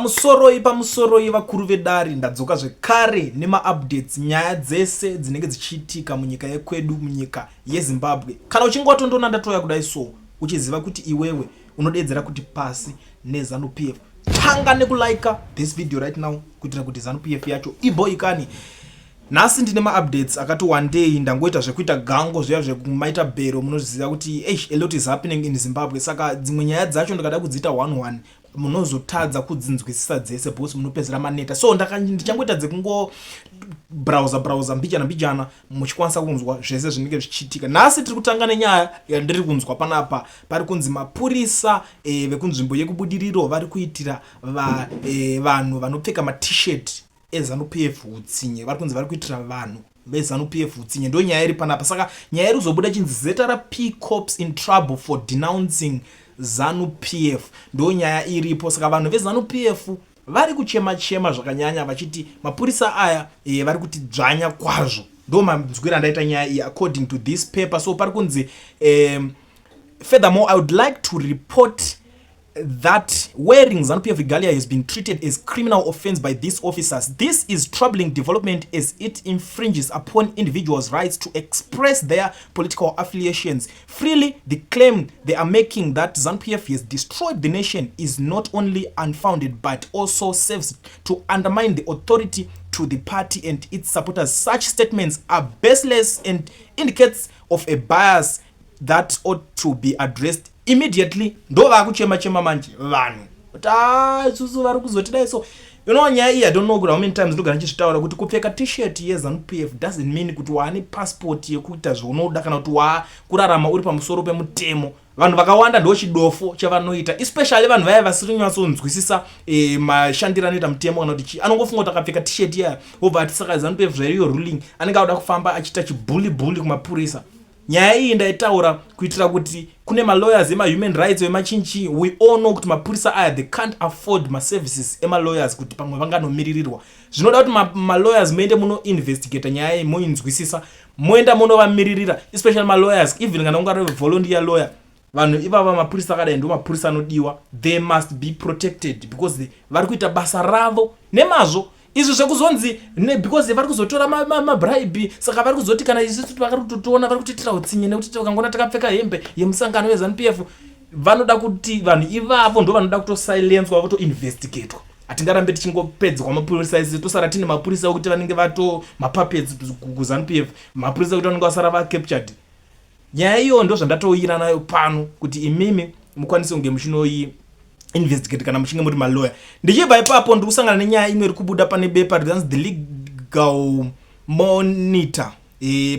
Pamusoroi pamusoroi vakuru vedare, ndadzoka zvekare nemaupdates, nyaya dzese dzinenge dzichiitika munyika yekwedu, munyika yeZimbabwe. Kana uchinge watondoona ndatouya kudai so, uchiziva kuti iwewe unodeedzera kuti pasi neZanu PF. Tanga nekulika this video right now kuitira kuti Zanu PF yacho iboikani. Nhasi ndine maupdates akati wandei. Ndangoita zvekuita gango zviya zvekumaita bhero. Munozviziva kuti eish, a lot is happening in Zimbabwe, saka dzimwe nyaya dzacho ndikada kudziita one one munozotadza kudzinzwisisa dzese because munopedzera maneta. So ndichangoita dzekungo browser browser mbijana mbijana, muchikwanisa kunzwa zvese zvinenge zvichiitika. Nhasi tiri kutanga nenyaya yandiri kunzwa panapa. Pari kunzi mapurisa vekunzvimbo yekuBudiriro vari kuitira vanhu vanopfeka maT-shirt eZanu PF utsinye. Vari kunzi vari kuitira vanhu veZanu PF utsinye. Ndo nyaya iri panapa. Saka nyaya iri kuzobuda chinzi ZRP cops in trouble for denouncing ZANU PF. Ndo nyaya iripo. Saka vanhu veZanu PF vari kuchema chema zvakanyanya vachiti mapurisa aya vari kutidzvanya kwazvo. Ndo manzwiro andaita nyaya iyi according to this paper. So pari kunzi "Furthermore, I would like to report that wearing ZANU-PF regalia has been treated as criminal offense by these officers. This is troubling development as it infringes upon individuals' rights to express their political affiliations freely. The claim they are making that ZANU-PF has destroyed the nation is not only unfounded but also serves to undermine the authority to the party and its supporters. Such statements are baseless and indicates of a bias that ought to be addressed immediately." Ndo vakuchema chema manje vanhu kuti a isusu vari kuzotidai. So nyaya iyi, I don't know how many times ndogara ndichizvitaura kuti kupfeka T-shirt yeZanu PF doesn't mean kuti waane passport yekuita zvaunoda kana kuti waakurarama uri pamusoro pemutemo. Vanhu vakawanda ndo chidofo chavanoita, especially vanhu vaya vasiri kunyatsonzwisisa mashandiro anoita mutemo kana kuti chii. Anongofunga kuti akapfeka T-shirt iya, obva ati saka ZANU PF zvairiyo ruling, anenge auda kufamba achiita chibully bully kumapurisa. Nyaya iyi ndaitaura kuitira kuti kune malawyers emahuman rights vemachinchi. We all know kuti mapurisa aya, they can't afford maservices emalawyers kuti pamwe vanganomiririrwa. Zvinoda kuti malawyers muende munoinvestigata nyaya iyi, moinzwisisa, moenda munovamiririra, especially malawyers, even kana ungari volunteer lawyer. Vanhu ivava, mapurisa akadai ndo mapurisa anodiwa. They must be protected because vari kuita basa ravo nemazvo. Izvi zvekuzonzi because vari kuzotora mabribe, saka vari kuzoti kana isusu vakari kutotiona vari kutiitira utsinye nekuti vakangona takapfeka hembe yemusangano weZANU PF. Vanoda kuti vanhu ivavo ndo vanoda kutosilenswa, votoinvestigatwa. Hatingarambe tichingopedzwa mapurisa isi, tosara tine mapurisa ekuti vanenge vato mapuppets kuZANU PF, mapurisa ekuti vanenge vasara vacaptured. Nyaya iyo ndo zvandatouyira nayo pano kuti imimi mukwanise kunge muchinoi investigate kana muchinge muri maloya. Ndichibva ipapo, ndiri kusangana nenyaya imwe iri kubuda pane bepa rinonzi The Legal Monitor.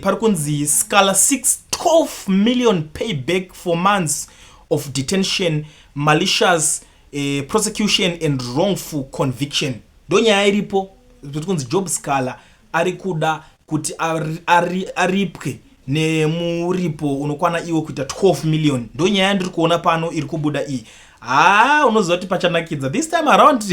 Pari kunzi Sikhala 6 12 million payback for months of detention, malicious prosecution and wrongful conviction. Ndo nyaya iripo. Pari kunzi Job Sikhala ari kuda kuti aripwe nemuripo unokwana iwo kuita 12 million. Ndo nyaya yandiri kuona pano iri kubuda iyi. Ha, unoziva kuti pachanakidza this time around,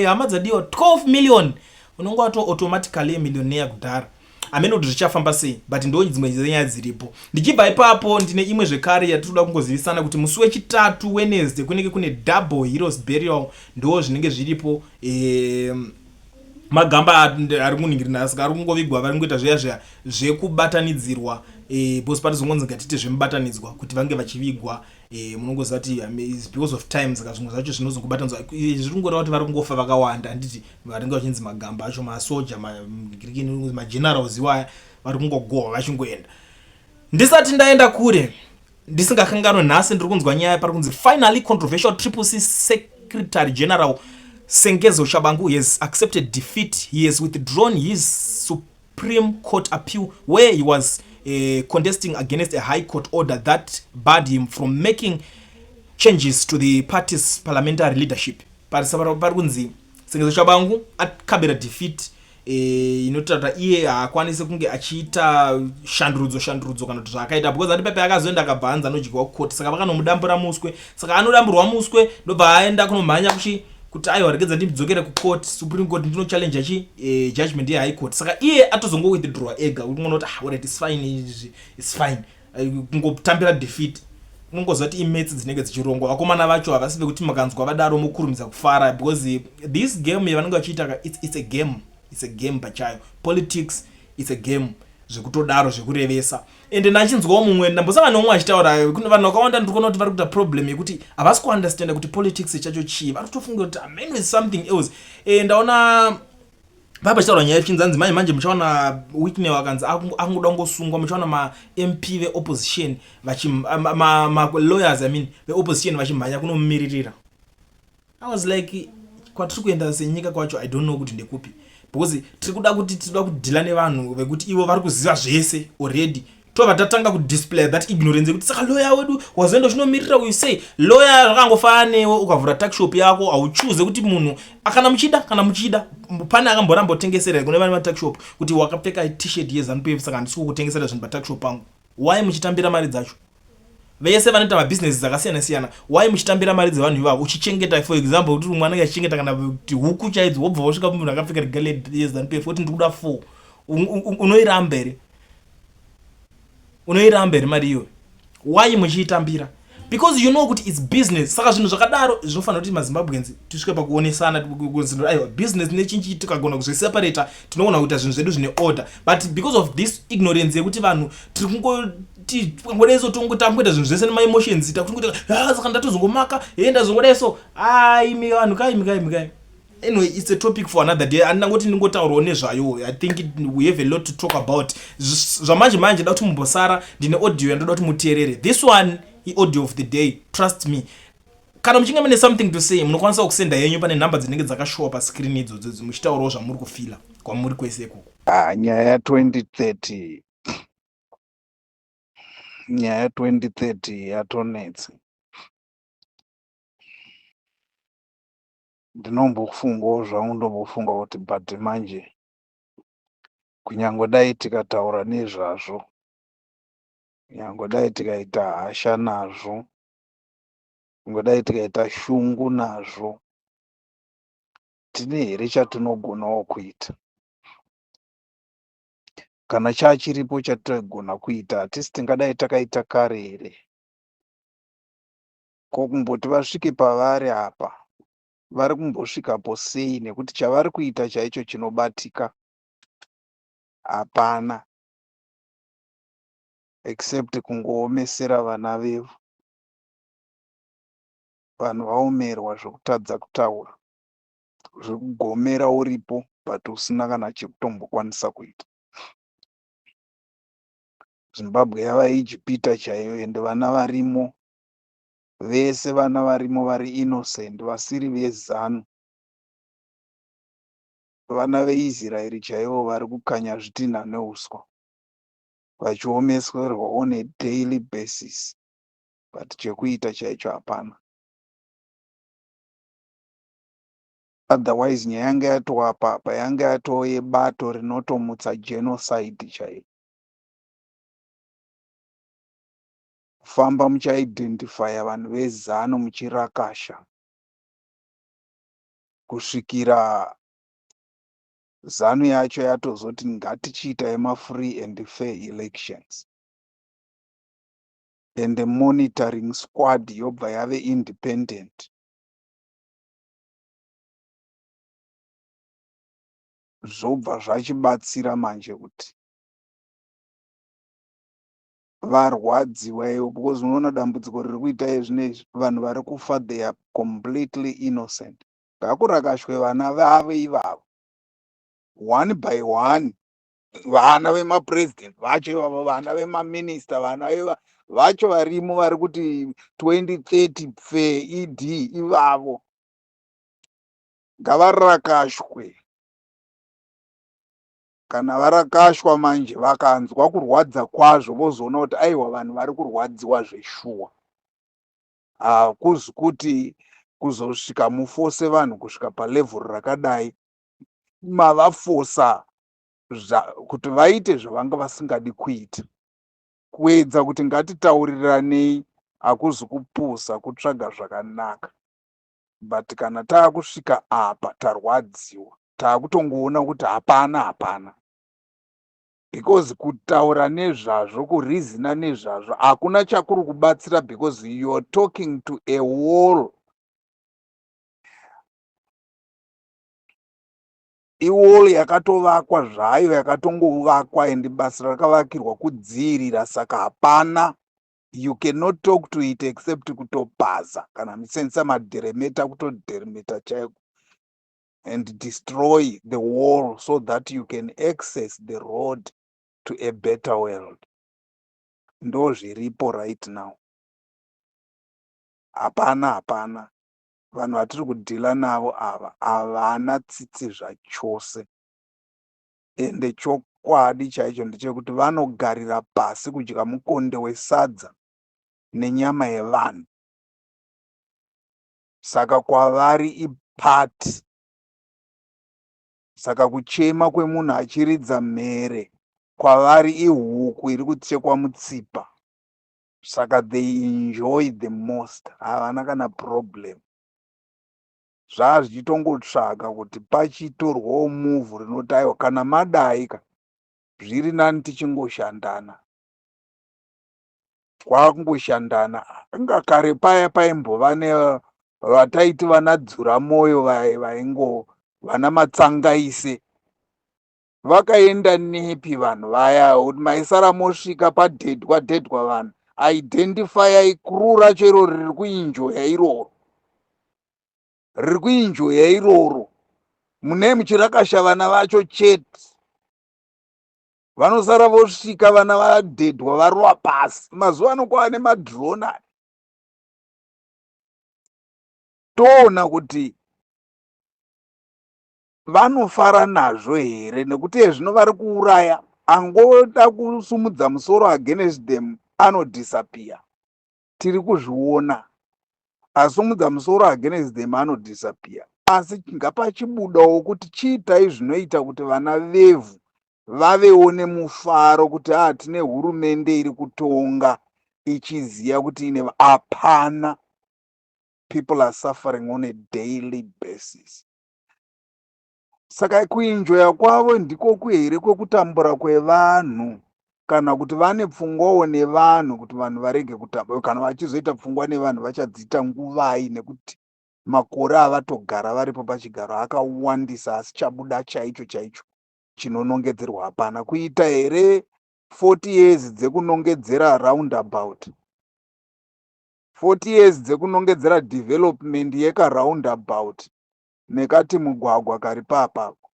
hama dzadiwa. 12 million, unonge wato automatically millionaire kudhara. Hamene kuti zvichafamba sei, but ndo dzimwe dzenyaya dziripo. Ndichibva ipapo, ndine imwe zvekare yatiri kuda kungozivisana kuti musi wechitatu, Wednesday, kunenge kune double heroes burial. Ndo zvinenge zviripo. Magamba ari kuningirina, saka ari kungovigwa, vari kungoita zviya zviya zvekubatanidzirwa, because patizongonzi ngatite zvemubatanidzwa kuti vange vachivigwa. Munongoziva kuti is because of time, saka zvimwe zvacho zvinozongobatanidzwa. Zviri kungoreva kuti vari kungofa vakawanda, handiti? Vanenge vachinzi magamba acho, masoja, magenerals iwaya, vari kungogohwa vachingoenda. Ndisati ndaenda kure, ndisingakanganwe, nhasi ndiri kunzwa nyaya. Pari kunzi finally controversial Triple C secretary general Sengezo Tshabangu has accepted defeat. He has withdrawn his Supreme Court appeal where he was contesting against a High Court order that barred him from making changes to the party's parliamentary leadership. Pari kunzi Sengezo Tshabangu akabera defeat inotaura iye haakwanisi kunge achiita shandurudzo shandurudzo kana kuti zvaakaita, because ati pepe akazoenda akabva anzi anodyiwa kukoti, saka vakanomudambura muswe. Saka anodamburwa muswe, ndobva aenda kunomhanya kuchi kuti aiwa, regedza ndidzokere kucourt, Supreme Court, ndinochallenge chi judgment yehigh court. Saka iye atozongo withdraw ega. Uri kuona kuti ah, alright, it's fine, it's fine. Kungotambira defeat. Unongoziva kuti imaths dzinenge dzichirongwa. Vakomana vacho havasi vekuti makanzwa vadaro mokurumidza kufara, because this game yavanenge vachiita, it's a game, it's a game pachayo. Politics, it's a game zvekutodaro, zvekurevesa. Ende ndachinzwawo mumwe, ndambosangana neumwe achitaura. Kune vanhu vakawanda ndiri kuona kuti vari kuita problem yekuti havasi kuunderstanda kuti politics chacho chii. Vari kutofunga kuti amen is something else. Ndaona papa pachitaurwa nyaya yechinzanzi manje manje muchaona Wicknell akanzi akungoda kungosungwa, muchaona maMP veopposition, malawyers, I mean, veopposition vachimhanya kunomumiririra. I was like, kwatiri kuenda senyika kwacho, I don't know kuti ndekupi, because tiri kuda kuti tinoda kudeala nevanhu vekuti ivo vari kuziva zvese already. Tobva tatanga kudisplay that ignorance yekuti saka lawyer wedu wazoenda uchinomirira uyu sei? Lawyer zvakangofanana newe ukavhura tuckshop yako, hauchuze kuti munhu kana muchida pane akamboramba kutengesera kune vane matuckshop kuti wakapfeka T-shirt yeZANU PF, saka handisi kukutengesera zvinhu patuckshop pangu. Why muchitambira mari dzacho? Vese vanoita mabhizinesi dzakasiyana siyana, why muchitambira mari dzevanhu ivavo uchichengeta? For example, kuti mumwe anenge achichengeta kana kuti huku chaidzo, wobva wasvika munhu akapfeka regalia yeZANU PF kuti ndikuda four, unoiramba here? Unoiramba here mari iyoyo? Why muchiitambira? Because you know kuti it's business. Saka zvinhu zvakadaro zvinofanira kuti maZimbabweans tisvike pakuonesana, aiwa, business nechinchi tikagona kuzviseparata, tinogona kuita zvinhu zvedu zvine order. But because of this ignorance yekuti vanhu tiri kungoti kangodai tangoita zvinhu zvese nemaemotions, takungoti, ah, saka ndatozongomaka e ndazongodai so, aimi vanhu kaimi kaimi kaimi. Anyway, it's a topic for another day. Andangoti ndingotaurawo nezvayo. I think we have a lot to talk about. Zvamanje manje da kuti mumbosara, ndine audio yandoda kuti muteerere. This one iaudio of the day, trust me. Kana muchinge mune something to say, munokwanisa kusenda yenyu pane nhamba dzinenge dzakashowa pascreen idzodzo, muchitaurawo zvamuri kufeela kwamuri kwese ikoko. Ah, nyaya ya2030, nyaya ya2030 yatonetsa. Ndinombofungawo zvangu, ndombofunga kuti but manje kunyange dai tikataura nezvazvo, kunyange dai tikaita hasha nazvo, kunyange dai tikaita shungu nazvo, tine here chatinogonawo kuita? Kana chachiripo chatogona kuita, hatisi tingadai takaita kare here? Ko kumboti vasvike pavari apa, vari kumbosvikapo sei? Nekuti chavari kuita chaicho chinobatika hapana, except kungoomesera vana vevhu. Vanhu vaomerwa zvekutadza kutaura, zvekugomera uripo but usina kana chekutombokwanisa kuita. Zimbabwe yava Ijipita chaiyo, ende vana varimo vese, vana varimo vari innocent, vasiri veZANU, vana veIsraeri chaivo vari kukanya zvitinha neuswa, vachiomeswerwa on a daily basis, but chekuita chaicho hapana. Otherwise nyaya yanga yatova apa, yanga yatova yebato rinotomutsa genocide chaiyo. Kufamba muchiidentifya vanhu veZANU, muchirakasha kusvikira ZANU yacho yatozoti ngatichiitai mafree and fair elections, and monitoring squad yobva yave independent. Zvobva zvachibatsira manje kuti varwadziwa ivo, because unoona dambudziko riri kuita izvinezvi, vanhu vari kufa, they are completely innocent. Ngakurakashwe vana vavo ivavo one by one, vana vemapurezidendi vacho ivavo, vana vemaminista, vana vacho varimo vari kuti 2030 pfe ED ivavo, ngavarakashwe. Kana varakashwa manje, vakanzwa kurwadza kwazvo, vozoona kuti aiwa, vanhu vari kurwadziwa zveshuwa. Hakuzi kuti kuzosvika muforce vanhu kusvika palevel rakadai, mavaforca kuti vaite zvavanga vasingadi kuita. Kuedza kuti ngatitauriranei hakuzi kupusa, kutsvaga zvakanaka, but kana taakusvika apa, tarwadziwa, taakutongoona kuti hapana, hapana. Because kutaura nezvazvo, kureasona nezvazvo, hakuna chakuri kubatsira because you're talking to a wall. Iwall yakatovakwa zvayo, yakatongovakwa and basa rakavakirwa kudziirira, saka hapana, you cannot talk to it except kutopaza kana muchishandisa madheremeta, kutodheremeta chaiko and destroy the wall so that you can access the road to a better world. Ndo zviripo right now. Hapana, hapana. Vanhu vatiri kudeala navo ava havana tsitsi zvachose. Ende chokwadi chaicho ndechekuti vanogarira pasi kudya mukonde wesadza nenyama yevanhu. Saka kwavari iparty. Saka kuchema kwemunhu achiridza mhere kwavari ihuku iri kuchekwa mutsipa. Saka they enjoy the most, havana kana problem. Zvazvichitongotsvaga kuti pachitorwawo move rinoti aiwa, kana madai ka, zviri nani tichingoshandana. Kwakungoshandana. Inga kare paya paimbova nevataiti vana dzura mwoyo, vaingo vana matsangaise. Vakaenda nepi vanhu vaya? Kuti maisara mosvika padhedhwa dhedhwa vanhu, identifyai crew racho iroro riri kuenjoya iroro, riri kuenjoya iroro. Mune muchirakasha vana vacho chete, vanosara vosvika vana vadhedhwa varova pasi. Mazuva ano kwava nemadrone, toona kuti vanofara nazvo here, nekuti ezvino vari kuuraya. Angoda kusumudza musoro against them anodisappear. Tiri kuzviona, asumudza musoro against them anodisappear. Asi ngapachibudawo kuti chiitai zvinoita kuti vana vevhu vavewo nemufaro kuti a tine hurumende iri kutonga ichiziva kuti ine hapana. People are suffering on a daily basis. Saka kuenjoya kwavo ndikoku here kwekutambura kwevanhu, kana kuti vane pfungwawo nevanhu kuti vanhu varege kutambura? Kana vachizoita pfungwa nevanhu, vachadziita nguvai? Nekuti makore avatogara varipo pachigaro akawandisa, asi chabuda chaicho chaicho chinonongedzerwa hapana. Kuita here 40 years dzekunongedzera roundabout, 40 years dzekunongedzera development yekaroundabout nekati mugwagwa kari papapo?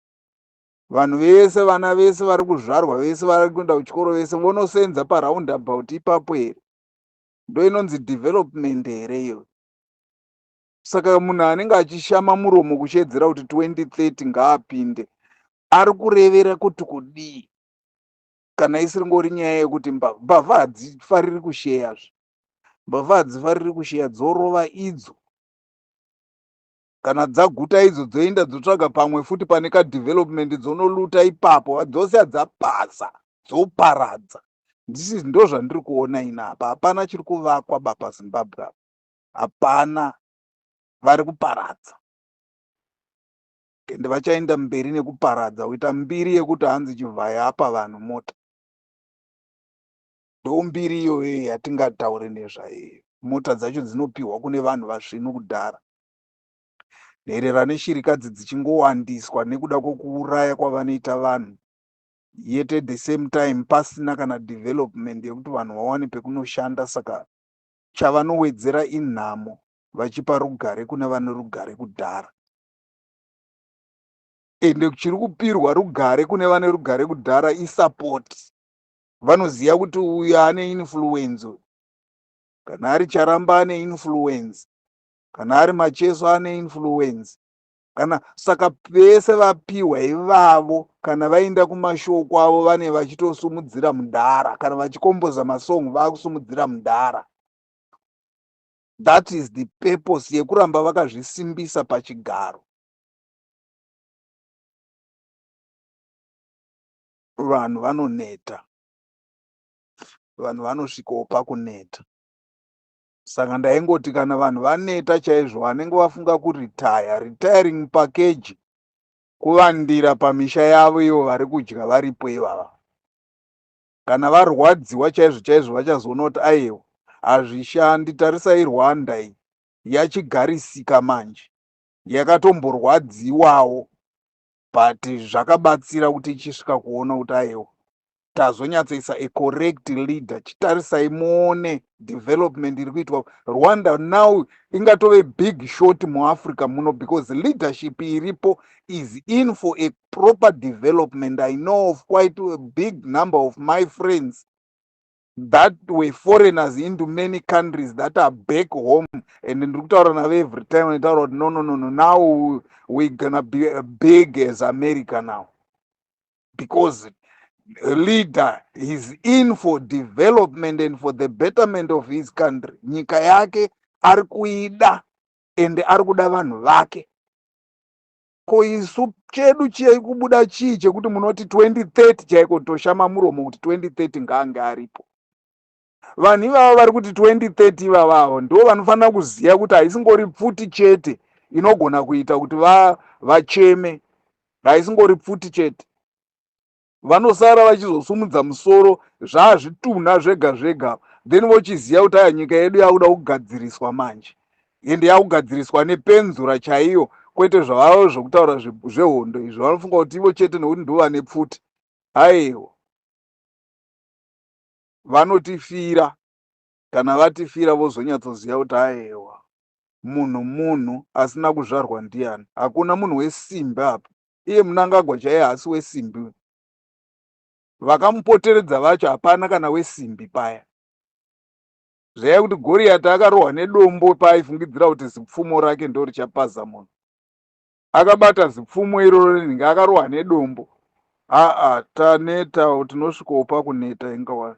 Vanhu vese, vana vese vari kuzvarwa, vese vari kuenda kuchikoro, vese vonosenza paroundabout ipapo here? Ndo inonzi development here iyo? Saka munhu anenge achishama muromo kuchedzera kuti 2030 ngaapinde, ari kurevera kuti kudii, kana isiri ngori nyaya yekuti mbavha hadzifariri kusheyazve? Mbavha hadzifariri kusheya, dzorova idzo. Kana dzaguta idzo, dzoenda dzotsvaga pamwe futi pane kadevelopment, dzonoloota ipapo, dzosiya dzapasa, dzoparadza. Ndisi ndo zvandiri kuona inapa. Hapana chiri kuvakwa ba paZimbabwe apa, hapana. Vari kuparadza, ende vachaenda mberi nekuparadza, kuita mbiri yekuti hanzi Chivhaya apa vanhu mota. Ndo mbiri iyoyo yatingataure nezvayo. Mota dzacho dzinopiwa kune vanhu vasvinu kudhara, nherera neshirikadzi dzichingowandiswa nekuda kwokuuraya kwavanoita vanhu, yet at the same time pasina kana development yekuti vanhu vawane pekunoshanda. Saka chavanowedzera inhamo, vachipa rugare kune vane rugare kudhara. Ende chiri kupirwa rugare kune vane rugare kudhara isupport. Vanoziva kuti uyu ane influence, kana ari Charamba ane influence, kana ari Macheso ane influence, kana saka vese vapiwa ivavo. Kana vaenda kumashow kwavo, vane vachitosumudzira mudhara. Kana vachikomboza masong, vakusumudzira mudhara. That is the purpose yekuramba vakazvisimbisa pachigaro. Vanhu vanoneta, vanhu vanosvikawo pakuneta. Saka ndaingoti kana vanhu vaneta chaizvo, vanenge vafunga kuretire, retiring package kuvandira pamisha yavo, ivo vari kudya varipo ivava. Kana varwadziwa chaizvo chaizvo, vachazoona kuti aiwa, hazvishandi. Tarisai Rwanda iyi, yachigarisika manje. Yakatomborwadziwawo, but zvakabatsira kuti ichisvika kuona kuti aiwa, tazonyatsoisa a correct leader. Chitarisai muone development iri kuitwa Rwanda now. Ingatove big shot muAfrica muno because leadership iripo is in for a proper development. I know of quite a big number of my friends that were foreigners into many countries that are back home, and ndiri kutaura navo every time. Nditaura kuti No, now we gonna be big as America now because leader is in for development and for the betterment of his country." Nyika yake ari kuida ende ari kuda vanhu vake. Ko isu chedu chii kubuda chii chekuti munoti 2030 chaiko toshama muromo kuti 2030 ngaange aripo? Vanhu ivava vari kuti 2030 ivavavo ndo vanofanira kuziva kuti haisingori pfuti chete inogona kuita kuti vacheme. Haisingori pfuti chete. Vanosara vachizosumudza musoro zvazvitunha zvega zvega, then vochiziva kuti aya, nyika yedu yakuda kugadziriswa manje, ende yakugadziriswa nepenzura chaiyo, kwete zvavavo zvokutaura zvehondo izvo. Vanofunga kuti ivo chete nekuti ndo vane pfuti. Aiwa, vanotifira. Kana vatifira, vozonyatsoziva kuti aiwa, munhu munhu asina kuzvarwa ndiani. Hakuna munhu wesimbi apa. Iye Munangagwa chaiye haasi wesimbi. Vakamupoteredza vacho hapana kana wesimbi paya. Zvaiva kuti Goriyati akarohwa nedombo paaifungidzira kuti zipfumo rake ndo richapaza munhu. Akabata zipfumo iroro rinenge, akarohwa nedombo. Aa, taneta, tinosvikawo pakuneta. Ingawa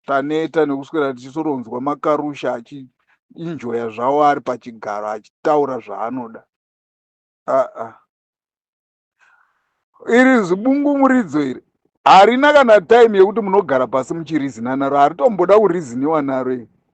taneta nekuswera tichisoronzwa makarusha achiinjoya zvavo ari pachigaro achitaura zvaanoda. Aa, iri zibungumuridzo iri harina kana time yekuti munogara pasi muchirizina naro. Haritomboda kuriziniwa naro iri.